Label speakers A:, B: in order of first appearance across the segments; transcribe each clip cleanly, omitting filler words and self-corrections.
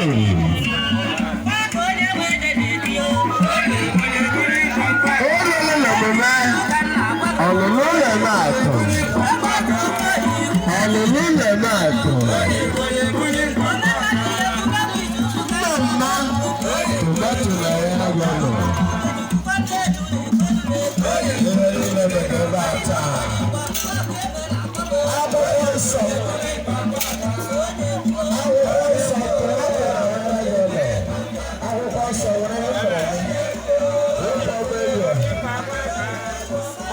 A: O ruola n'omume ọlụlụ na-eme akụ. Ọlụlụ na-eme akụ. Nna mma tomato na ya gwanụ. Ihe niile mere ebe a taa. Akwụkwọ nsọ. Akwụkwọ nsọ tomato na ya gwanụ. Akwụkwọ nsọ were efere. Nwoke ọma enyi.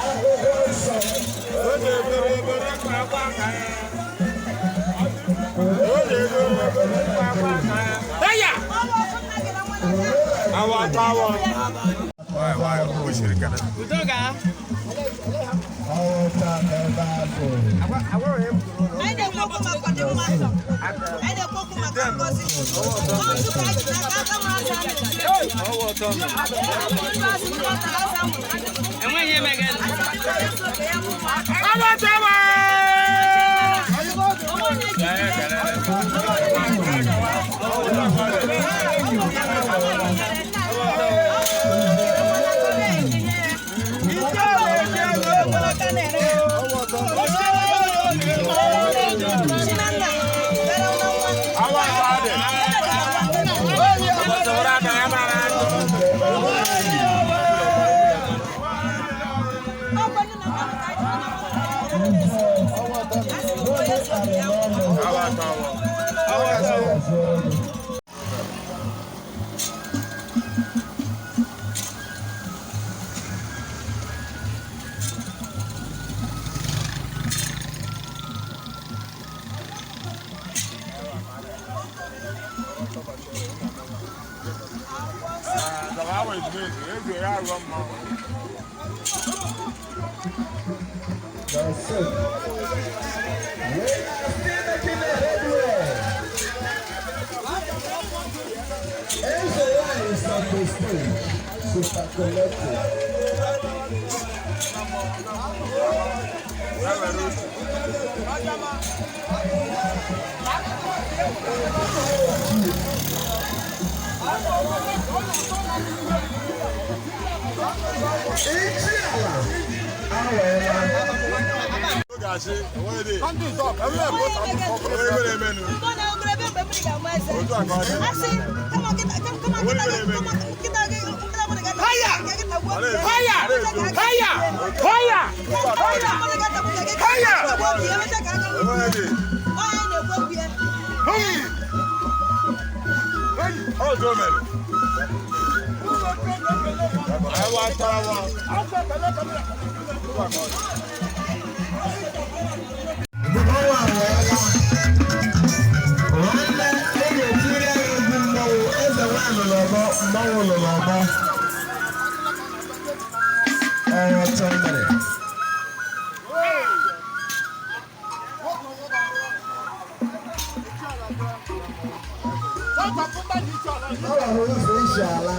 A: Akwụkwọ nsọ.
B: Eya! Awa tawa. Udo ga.
A: Ọwụta ebe a bụ.
C: Anyị na-ekwu okwu maka ọdịmma, anyị na-ekwu okwu maka ngọzi. Ọnụ ka anyị ji n'aka aka mara asa a na-esi.
B: Enweghị emege. Awa tawa. Awa tawa. Awa tawa. Awa tawa.
A: That's it. We are still making a headway. Eze is on the stage. Super collective. Ichiala awela.
B: Haya! Haya! Haya! Haya! Haya!
A: Ọnwa awela. Nwanne, ị ga-etiri anyị egwu mmọnwụ. Eze nwaanyị nọ n'ọgbọ, mmọnwụ nọ n'ọgbọ. Ọwọtọ mere. Ọ gwara ụzọ isi ala.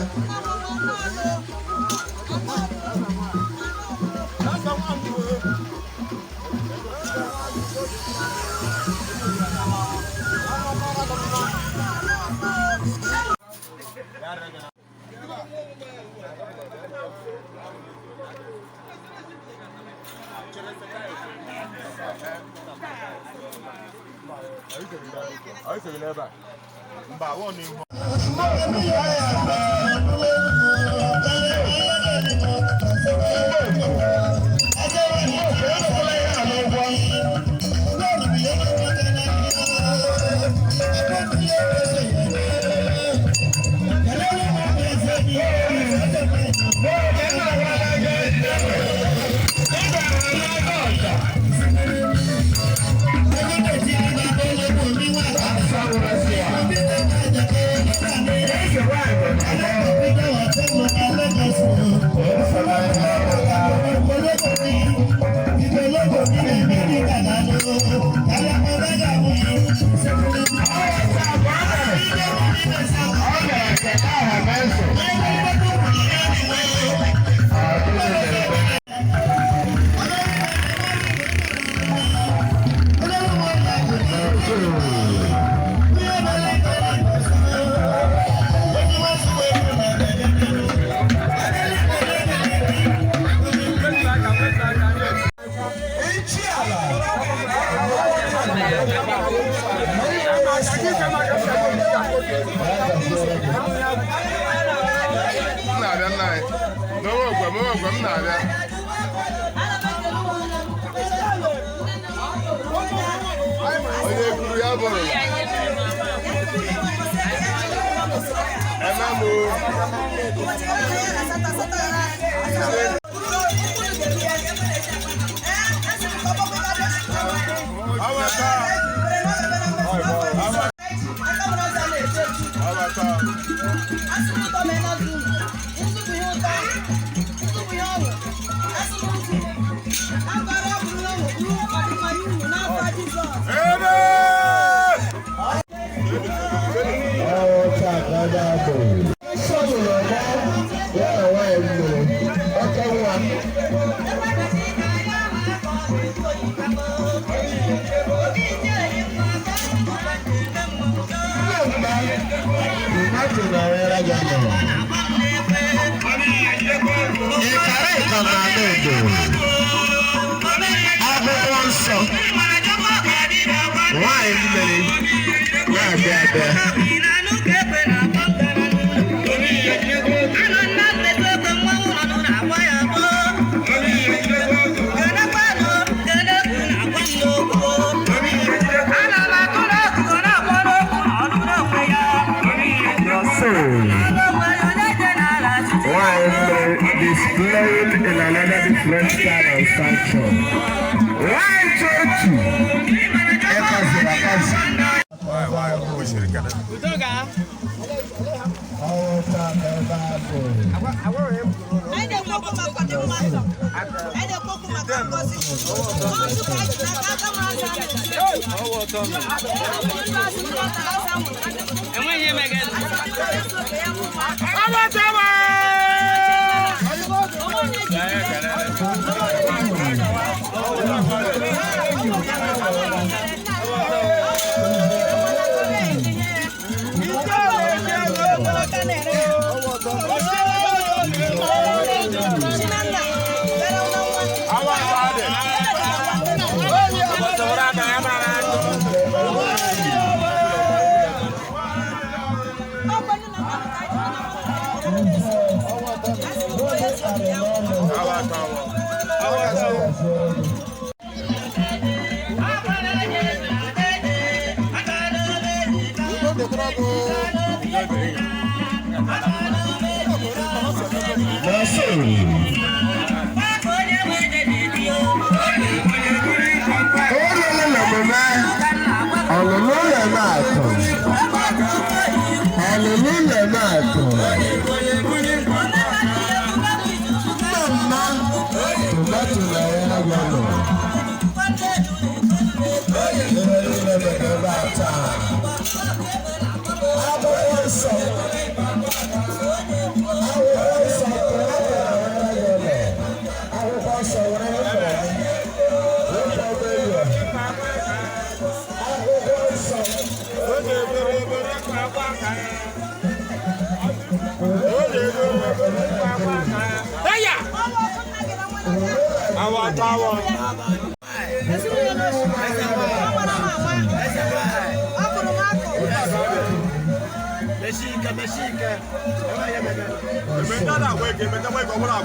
D: Mba, wọ́n ní ihu. anyị. N'onwe okwe m, onwe okwe m na-abịa. Onye kwuru ya bụrụ. Eme m o. Awata. Awata. Ebe!
A: Ọta ka ọ bụ. Nsọ nụrụ ọgbọ ya na nwaanyị mmiri. Oke nwa. Nne mma, mmadụ nọrọ ya nọ. Ịkara ịka n'ala Igbo. Akwụkwọ nsọ. Nwaanyị mmiri na-abịa abịa. Nwaanyị mmiri displaying in another different style and stature. Nwaanyị otu ịkaziri akazi.
B: Udo ga.
A: Ọta ebe ahụ.
C: Anyị na-ekwu okwu maka ọdịmma. Anyị na-ekwu okwu maka ngọzi. Ọ nzu ka anyị ji n'aka aka mara nza na-esi.
B: Enweghị ihe megere.
A: Nọọsụ. Oruola n'omume ọlụlụ na-eme akụ. Ọlụlụ na-eme akụ. Nne mma tomato na-enyere gị ọnụ. Ihe niile mere ebe a taa. Akwụkwọ nsọ. Akwụkwọ nsọ tomato na-enyere gị ọnụ. Akwụkwọ nsọ were efere gị. Wepụ ọbụ elu. Akwụkwọ nsọ.
B: Eya!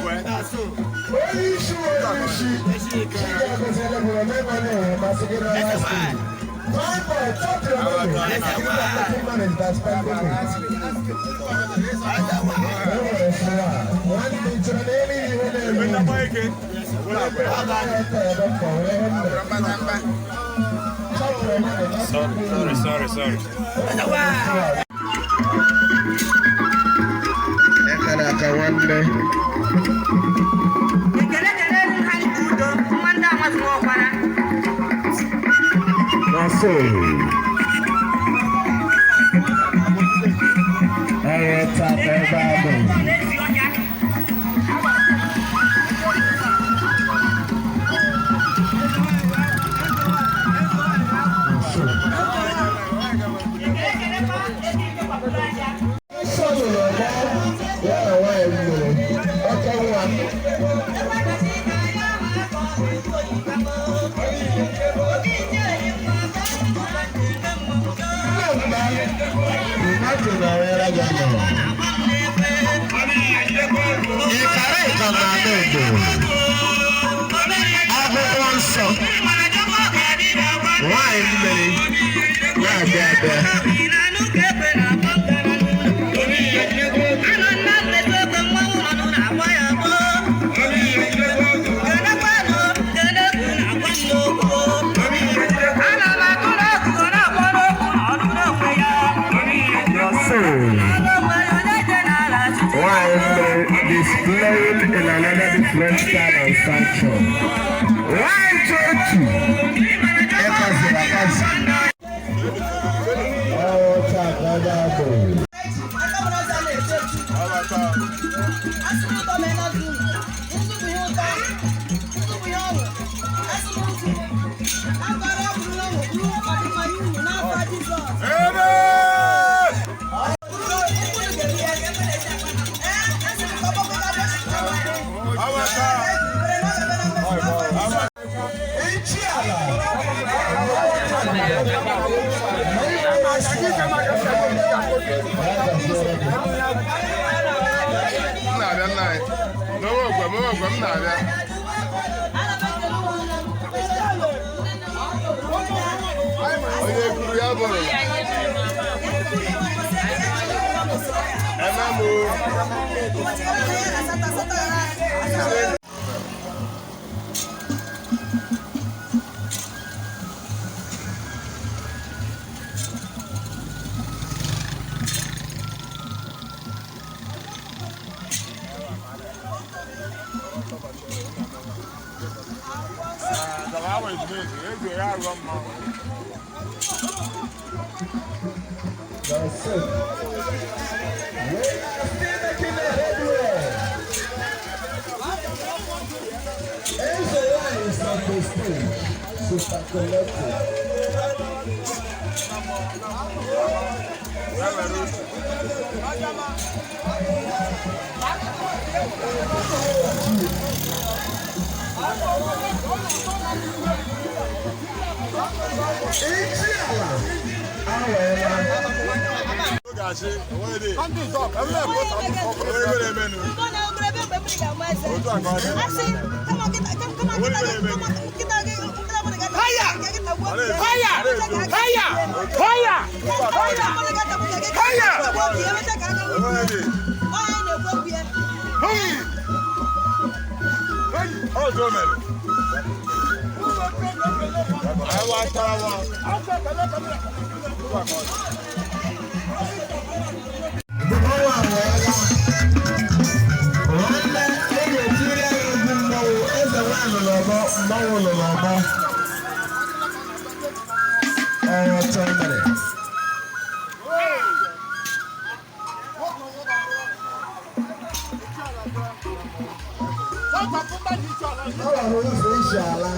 A: Onye isi onye isi. Chigagoziele bụrụ n'ebe ọ na-enwe mmasị gị na ya si. Fine boy, chop your money. You are making money by spending it. E nwere fụwa. Nwanne ị chere na elu ihe na-eme unu? Chop your money, not
B: Sorry, sorry, sorry.
A: Ekere aka nwanne.
C: Ekele dịrị ha udo mma ndị amazụ ọkwara.
A: Nọọsụ. Ọrụ taa ebe ahụ.
C: Na-esi ọhịa. Ekele kelekwa ezi ike kwapụrụ aja.
A: Nsọ nụrụ ọgbọ ya na nwaanyị mmiri. Oke nwa. Nne mma, tomato na-enyere gị ọnụ. Ịkara ịka na ala Edo. Akwụkwọ nsọ. Nwanyị mmiri na-abịa abịa. Nwanyị mmiri displaying in another different style and stature. Nwanyị otu ịkaziri akazi. Ọcha ka ọ ga-abụ.
C: Aka mara ọzọ na-eto etu. Asị m ụtọ mee na ndụ unu. Nzu bụ ihe ụtọ. Nzu bụ ihe ọṅụ. Asị m nzu. Agbara ọ bụrụ ọṅụ bụrụ ọdịmma nye unu n'afọ Jizọs. Bụrụ ụkwụ unu ga-eru ya. Ee, asị m ka ọ gbakọta abịa. Ee, na ọ ga-abịa na mmezu n'afọ Jizọs.
A: Ichi ala.
D: M na-abịa nna anyị. N'ọnwa okwe, m ọnwa okwe, m na-abịa.
C: Ana m ekele ụmụnne m. Ndị nne m, ndị nna m.
D: Onye kwuru ya bụrụ. Eme m o.
A: That's it. We are still making a headway. Eze is on the stage. Sister Collective. Ichi ala. Awela. Ọnwa awela. Nwanne ị ga-etiri ya egwu mmọnwụ eze nwaanyị n'ọgbọ mmọnwụ nọ n'ọgbọ. Ọtọ mere. Ọ gwara ụzọ isi ala.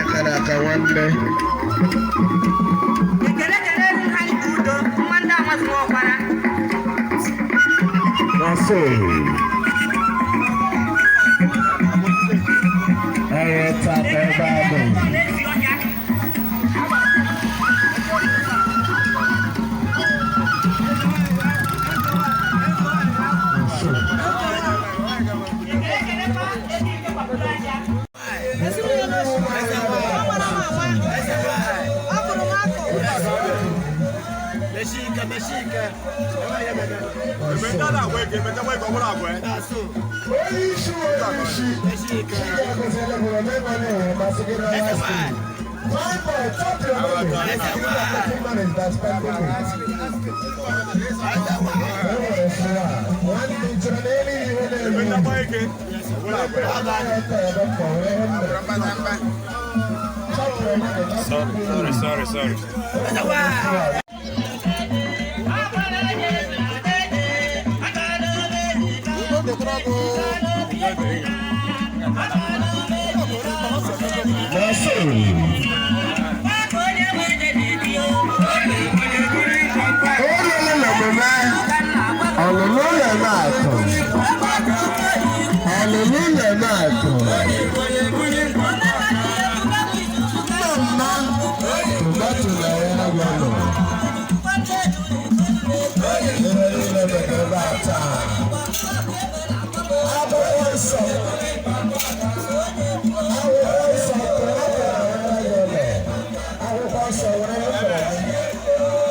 A: Ekere aka nwanne.
E: Ekele kele ha nke udo mma ndị amazụ ọkwara.
A: N'ọsọ. Ọrụ taa ka ebe a bụ.
E: Na-esi ọhịa. Ekele kelekwa ezi ike gbapụrụ aja.
C: Ọ mara m ama. Ọ kụrụ m akụ.
A: Onye isi onye isi. Chigagoziele bụrụ n'ịgbanye ụwa ma sị gị na last week. Fine boy, chop your money. Making money is that spending it. E nwere sịra, nwanne ị chere na elu ihe na-eme anaghị ete ebe ka ọ nwee ihe mere. Chop your money, not
B: Sorry, sorry, sorry.
A: That's it. Oruola na omume ọlụlụ ụlọ eme akụ. nsọ. Akwụkwọ nsọ tomato na-awara gị ụlọ. Akwụkwọ nsọ were mfọrọ gị.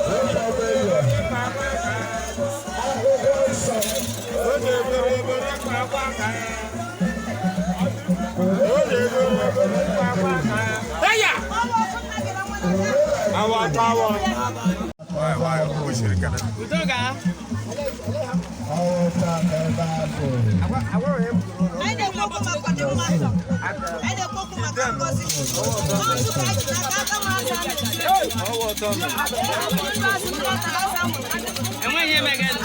A: Wepụ ọbụ elu. Akwụkwọ nsọ.
B: Eya! Udo ga.
A: Ọwụta ebe ahụ.
C: Anyị na-ekwu okwu maka ọdịmma. Anyị na-ekwu okwu maka ngọzi. N'otu ka anyị ji n'aka aka m aza
B: Enweghị ihe megere.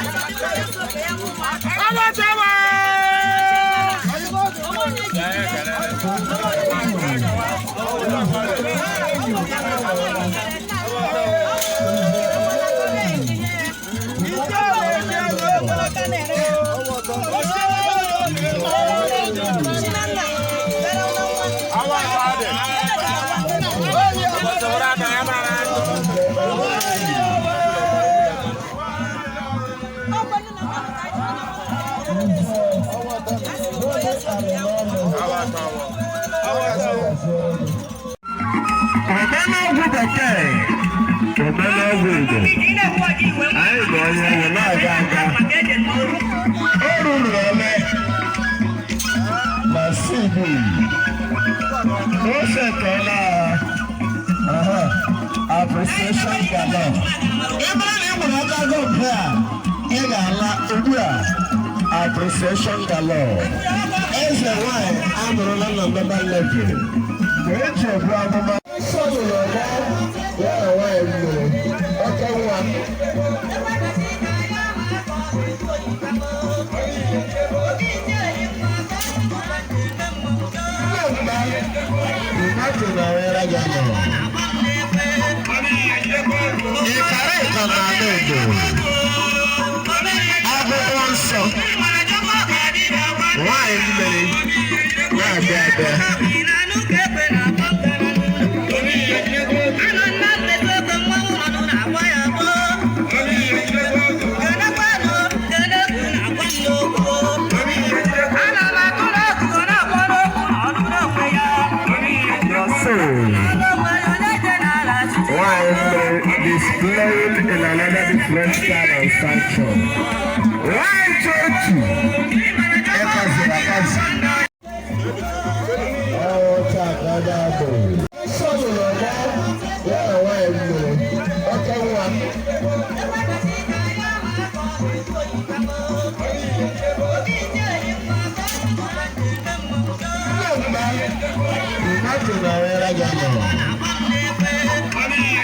A: Omenọgwụ bekee, omenọgwụ Igbo, anyị bụ onye nwe na-aga aga. O ruru ole na CB, o setọla aha, appreciation gala. Ị mara na ị nwere aka gọmpe a, ị ga-ala ugbu a appreciation gala. Eze nwanyị amụrụla na northern level. Mgbe eji ebu amụma nsọ lụrụ ọgbọ ya na nwaanyị mmiri oke nwa. Nne mgba mmadụ na-arịara gị anọrọ. Ịkara ịka n'ala Igbo. Akwụkwọ nsọ. Nwaanyị mmiri na-abịa abịa. Why displayed in another different style and stature? Why church?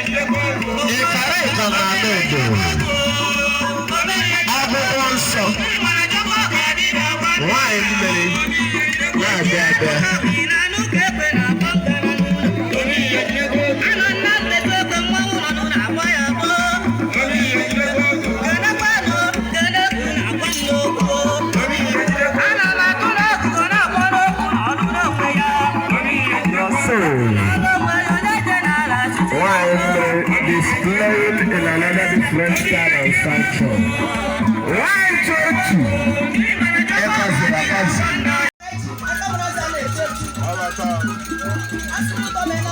A: Ịkara ịka n'ala Igbo. Akwụkwọ nsọ. Nwaanyị mmiri na-abịa abịa. Nwaanyị mmiri displayed in another different style and stature. Nwaanyị chọọchị ịkaziri akazi.
C: Aka m na-aza na-eto etu. Asị m ụtọ.